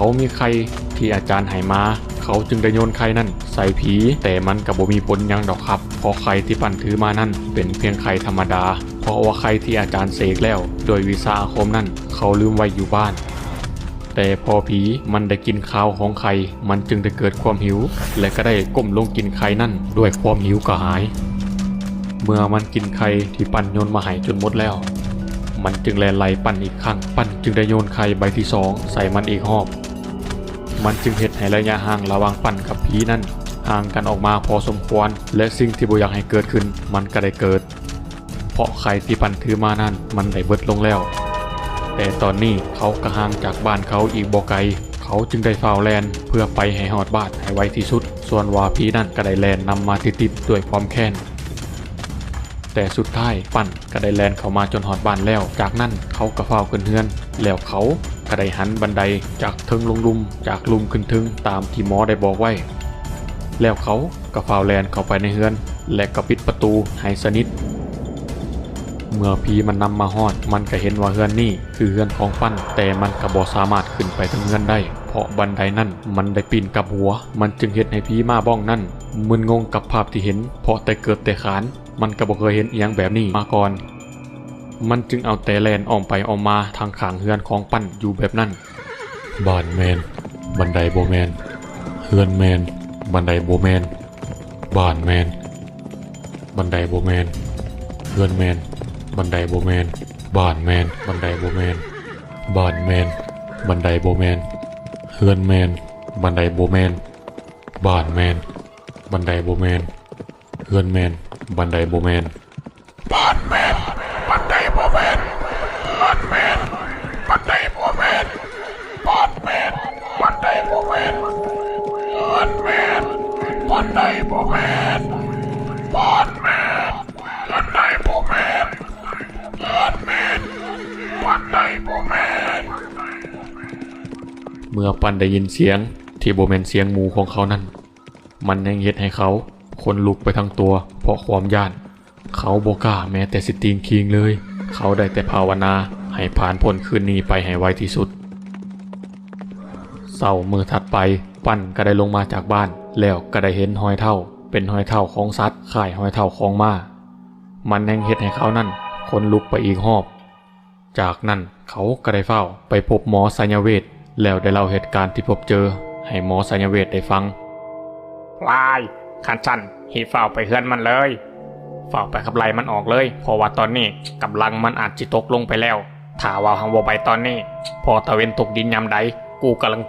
ເຂົາມີໄຂ່ທີ່ອາຈານໃຫ້ມາ, ເຂົາຈຶ່ງໄດ້ໂຍນໄຂ່ນັ້ນໃສ່ຜີ, ແຕ່ມັນກໍບໍ່ມີຜົນຫຍັງດອກຄັບ, ເພາະໄຂ່ທີ່ປັ້ນຖືມານັ້ນເປັນພຽງໄຂ່ທຳມະດາ, ເພາະວ່າໄຂ່ທີ່ອາຈານເສກແລ້ວດ້ວຍວິຊາອາຄົມນັ້ນ ເຂົາລືມໄວ້ຢູ່ບ້ານ. ແຕ່ພໍຜີມັນໄດ້ກິ່ນຄາວຂອງໄຂ່, ມັນຈຶ່ງໄດ້ເກີດຄວາມຫິວ ແລະ ກໍໄດ້ກົ້ມລົງກິນໄຂ່ນັ້ນດ້ວຍຄວາມຫິວກະຫາຍ. ເມື່ອມັນກິນໄຂ່ທີ່ປັ້ນໂຍນມາໃຫ້ຈົນໝົດແລ້ວ, ມັນຈຶ່ງແລ່ນໄລ່ປັ້ນອີກຄັ້ງ, ປັ້ນຈຶ່ງໄດ້ໂຍນໄຂ່ໃບທີສອງໃສ່ມັນອີກຮອບ. ມັນຈຶ່ງເຮັດໃຫ້ໄລຍະຫ່າງລະຫວ່າງປັ້ນກັບຜີນັ້ນຫ່າງກັນອອກມາພໍສົມຄວນ ແລະ ສິ່ງທີ່ບໍ່ຢາກໃຫ້ເກີດຂຶ້ນມັນກໍໄດ້ເກີດ. ເພາະໄຂ່ທີ່ປັ້ນຖືມານັ້ນມັນໄດ້ເບິດລົງແລ້ວ. ແຕ່ຕອນນີ້ເຂົາກໍຫ່າງຈາກບ້ານເຂົາອີກບໍ່ໄກ, ເຂົາຈຶ່ງໄດ້ຟ້າວແລ່ນເພື່ອໄປໃຫ້ຮອດບ້ານໃຫ້ໄວທີ່ສຸດ, ສ່ວນວ່າຜີນັ້ນກໍໄດ້ແລ່ນນຳມາຕິດໆດ້ວຍຄວາມແຄ້ນ. ແຕ່ສຸດທ້າຍປັ້ນກໍໄດ້ແລ່ນເຂົ້າມາຈົນຮອດບ້ານແລ້ວ. ຈາກນັ້ນເຂົາກໍຟ້າວຂຶ້ນເຮືອນ, ແລ້ວເຂົາກໍໄດ້ຫັນບັນໄດຈາກເທິງລົງລຸ່ມ, ຈາກລຸ່ມຂຶ້ນເທິງຕາມທີ່ໝໍໄດ້ບອກໄວ້. ແລ້ວເຂົາກໍຟ້າວແລ່ນເຂົ້າໄປໃນເຮືອນ ແລະ ກໍປິດປະຕູໃຫ້ສະໜິດ. ເມື່ອຜີມັນນຳມາຮອດ, ມັນກໍເຫັນວ່າເຮືອນນີ້ຄືເຮືອນຂອງປັ້ນ, ແຕ່ມັນກໍບໍ່ສາມາດຂຶ້ນໄປເທິງເຮືອນໄດ້, ເພາະບັນໄດນັ້ນມັນໄດ້ປີ້ນກັບຫົວ. ມັນຈຶ່ງເຮັດໃຫ້ຜີມາບ້ອງນັ້ນມຶນງົງກັບພາບທີ່ເຫັນ, ເພາະແຕ່ເກີດແຕ່ຂານມັນກໍບໍ່ເຄີຍເຫັນອີ່ຫຍັງແບບນີ້ມາກ່ອນ. ມັນຈຶ່ງເອົາແຕ່ແລ່ນອ້ອມໄປອ້ອມມາທາງຂ້າງເຮືອນຂອງປັ້ນຢູ່ແບບນັ້ນ. ບ້ານແມ່ນ, ບັນໄດບໍ່ແມ່ນ. ເຮືອນແມ່ນ, ບັນໄດບໍ່ແມ່ນ. ບ້ານແມ່ນ, ບັນໄດບໍ່ແມ່ນ. ເຮືອນແມ່ນ, ບັນໄດບໍ່ແມ່ນ. ບ້ານແມ່ນ, ບັນໄດບໍ່ແມ່ນ. ບ້ານແມ່ນ, ບັນໄດບໍ່ແມ່ນ. ເຮືອນແມ່ນ, ບັນໄດບໍ່ແມ່ນ. ບ້ານແມ່ນ, ບັນໄດບໍ່ແມ່ນ. ເຮືອນແມ່ນ, ບັນໄດບໍ່ແມ່ນ. ບ້ານແມ່ນ, ບັນໄດບໍ່ແມ່ນ. ເຮືອນແມ່ນ, ບັນໄດບໍ່ແມ່ນ. ບ້ານແມ່ນ, ບັນໄດບໍ່ແມ່ນ. ເຮືອນແມ່ນ, ບັນໄດບໍ່ແມ່ນ. ບ້ານແມ່ນ, ບັນໄດບໍ່ແມ່ນ. ເຮືອນແມ່ນ, ບັນໄດບໍ່ແມ່ນ. ເມື່ອປັ້ນໄດ້ຍິນສຽງທີ່ບໍ່ແມ່ນສຽງໝູຂອງເຂົານັ້ນ, ມັນຍັງເຮັດໃຫ້ເຂົາຂົນລຸກໄປທັງຕົວເພາະຄວາມຢ້ານ. ເຂົາບໍ່ກ້າແມ້ແຕ່ຊິຕີງຄີງເລີຍ. ເຂົາໄດ້ແຕ່ພາວະນາໃຫ້ຜ່ານພົ້ນຄືນນີ້ໄປໃຫ້ໄວທີ່ສຸດ. ເຊົ້າມື້ຖັດໄປ, ປັ້ນກໍໄດ້ລົງມາຈາກບ້ານ ແລ້ວກໍໄດ້ເຫັນຮອຍເທົ້າ, ເປັນຮອຍເທົ້າຂອງສັດ, ຄ້າຍຮອຍເທົ້າຂອງມ້າ. ມັນແຮ່ງເຮັດໃຫ້ເຂົານັ້ນຂົນລຸກໄປອີກຮອບ. ຈາກນັ້ນເຂົາກໍໄດ້ຟ້າວໄປພົບໝໍໄສຍະເວດ ແລ້ວໄດ້ເລົ່າເຫດການທີ່ພົບເຈີໃຫ້ໝໍໄສຍະເວດໄດ້ຟັງ. ວ້າຍ! ຄັນຊັ້ນ, ຮີບຟ້າວໄປເຮືອນມັນເລີຍ. ຟ້າວໄປຂັບໄລ່ມັນອອກເລີຍ, ເພາະວ່າຕອນນີ້ກຳລັງມັນອາດຊິຕົກລົງໄປແລ້ວ. ຖ້າວ່າເຮົາບໍ່ໄປຕອນນີ້, ພໍຕາເວັນຕົກດິນຍາມໃດ, ກູກຳລັງ